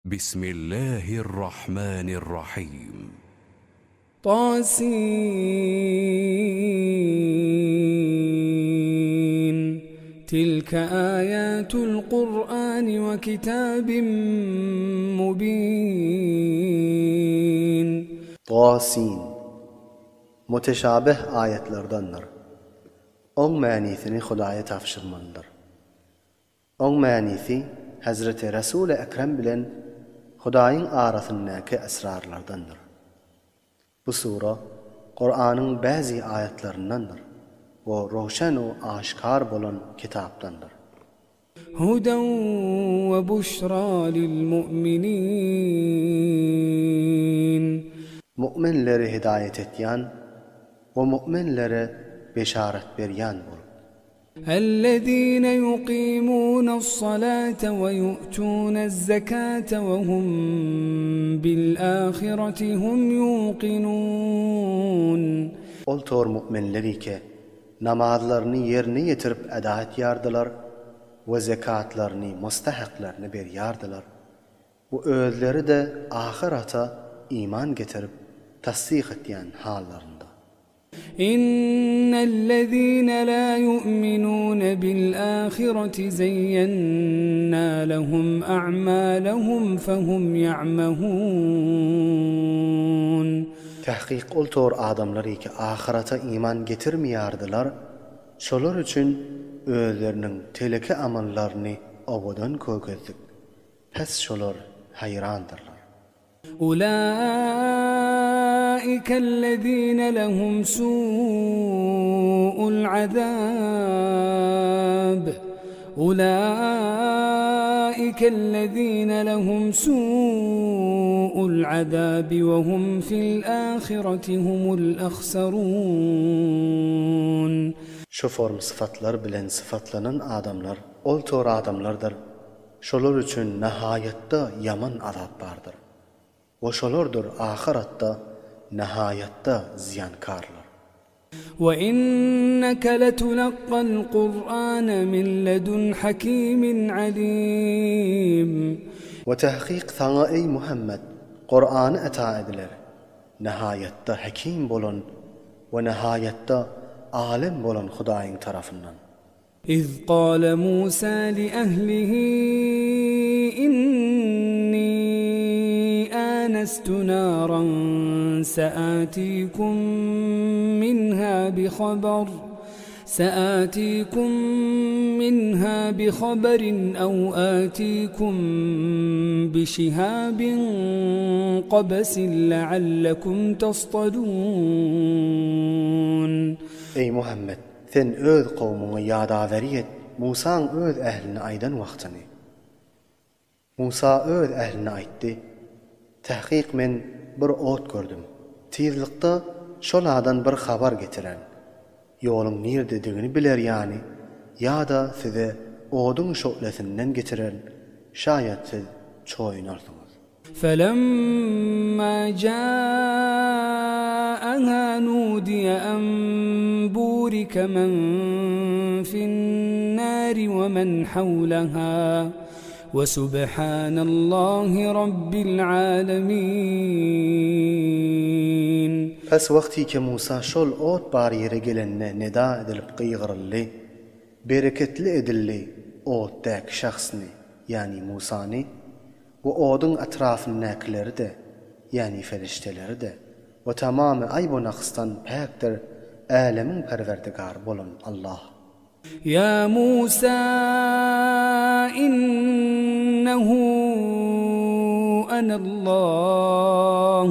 Bismillahirrahmanirrahim. Tasin. Tilke ayatul Kur'an ve kitabin mubin. Tasin. Muteşabih aýatlardandyr. Oň manysyny Hudaýa tabşyrmalydyr. Oň manysy Hezreti Resuly Ekrem bilen Hudaýyň arasyndaky esrarlardandyr. Bu sura Kuranyň bäzi aýatlaryndandyr we röwşen u aşkar bolan kitapdandyr. Huden we buşra lil mu'minin. Mu'minleri hidaýat etýän we mu'minlere beşarat berýän bolup. Ellezine yuqimune's-salate we yu'tune'z-zekate we hum bil-ahireti hum yuqinun. Ol tor mu'minler ike, namazlaryny ýerine ýetirip eda etýärdiler we zekatlaryny mustahaklaryna berýärdiler we özleri-de ahyrata iman getirip tassyk etýän hallarynda. Innellezine la yu'minune bil-ahireti zeyyenna lehum a'malehum fehum ya'mehun. Tahkyk ol tor adamlar ki ahyrata iman getirmeýärdiler, şolar üçin özleriniň teleke amallaryny owadan kökezdik, pes şolar haýrandyrlar. Ulaikellezine lehum su'ul azab Ulaikellezine lehum su'ul azab ve hum fil ahireti humul ahsarun. Şu form syfatlar bilen syfatlanan adamlar ol tor adamlardyr, Şolar üçin nahaýatda ýaman azap bardyr. We şolardyr ahyratda nahaýatda zyýankarlar. We inneke letulakkal Kur'ane min ledun hakimin alim. We tahkyk saňa eý Muhammet, Kur'any ata ediler, nahaýatda Hakim bolan we nahaýatda Alem bolan Hudaýyň tarapyndan. Iz kâle Mûsâ li ehlihî innî ânestu nâran seâtîkum minhâ bihaber seâtîkum minhâ bihaberin ev âtîkum bişihâbin kabesin leallekum tastalûn. Eý Muhammet! Sen öz kowmuňa ýadaweri et Musaň öz ähline aýdan wagtyny. Musa öz ähline aýtdy, Tahkyk men bir ot gördüm. Tizlikde şol adan bir habar getiren. Ýoluň nirdedigini biler ýany, ýa-da size oduň şöhlesinden getirerin, şaýat siz çoýunarsyňyz. Felemma ja'aha nudiye en burike men fi'n-nari we men hawlaha we subhanallahi rabbil alemin. Pes wagtyke Musa şol ot bar ýere gelende neda edilip gygyryldy, Bereketli edildi otdäki şahsny, ýagny Musany, we oduň etrafyndakyleri-de, ýagny perişdeleri-de, we tamamy aýb-u naksdan päkdir Älemiň Perwerdigary bolan Allah. Ýa Musa, innehu anallah,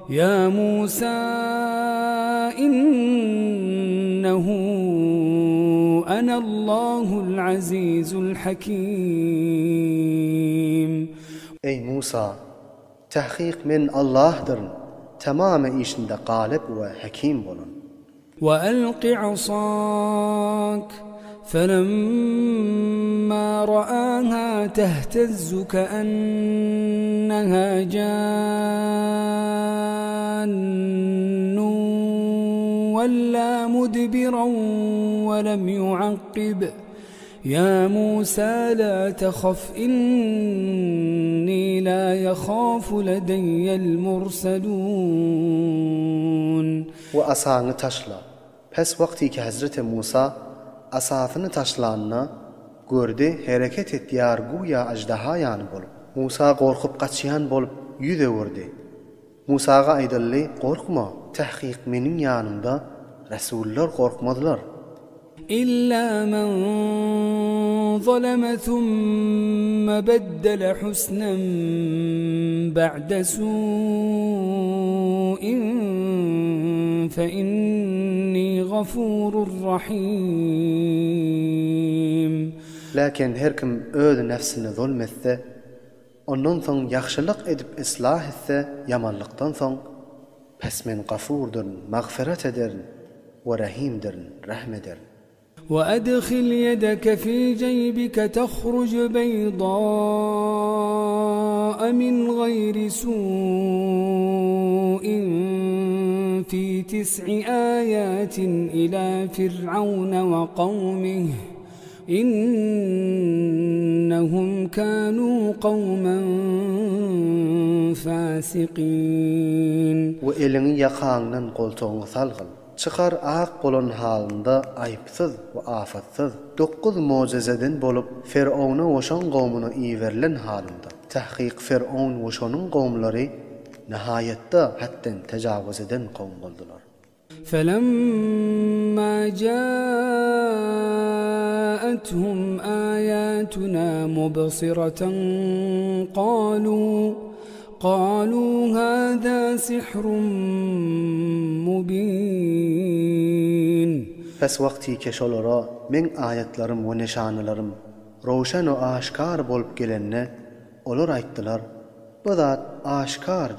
Ýa Musa, innehu anallahul azizul hakim. Eý, Musa! Tahkyk Men Allahdyryn, tamamy işinde galyp we hakim bolan. We alqi asak, felemma ra'aha tehtezzu ke'enneha jannun wella mudbiran we lem yu'akkib, Ya Musa la tehaf inni. la ýahafu ledeýýel murselun. We asaňy taşla. Pes wagtyky Hezreti Musa asasyny taşlanda, gördi, hereket etýär güýä aždaha ýaly bolup. Musa gorkup gaçýan bolup ýüz öwürdi. Musaga aýdyldy, Gorkma, tahkyk meniň ýanymda resullar gorkmazlar. Illa men zalama thumma beddele husnen ba'de su'in fe inni gafurur rahim. Läkin her kim öz nefsine zulm etse, Ondan soň ýagşylyk edip islah etse ýamanlykdan soň, pes men Gafurdyryn, magfyrat ederin, we Rahimdirin, rehm ederin. We adhil ýedeke fi jeýbike tahruj beýdaa min gaýri su'in fi tis'i aýatin ila fir'awna we kawmih. Innehum kanu kawmen fasikin. We eliňi ýakaňdan goltugyňa salgyl. Çykar ak bolan halynda aýypsyz we afatsyz, dokguz mojezeden bolup Ferowna we şoň gowmuna iberilen halynda. Tahkyk Ferown we şonuň gowumlary nihaýatda hetden tejawuz eden kowum boldular. Felemma ja'athum ayatuna mubsiratan qalu qalu hada sihrun mubin. Pes wagtyke şolara Meň aýatlarym we nyşanalarym rowşen we aşkar bolup gelende, olar aýtdylar, Bu zat aşkar.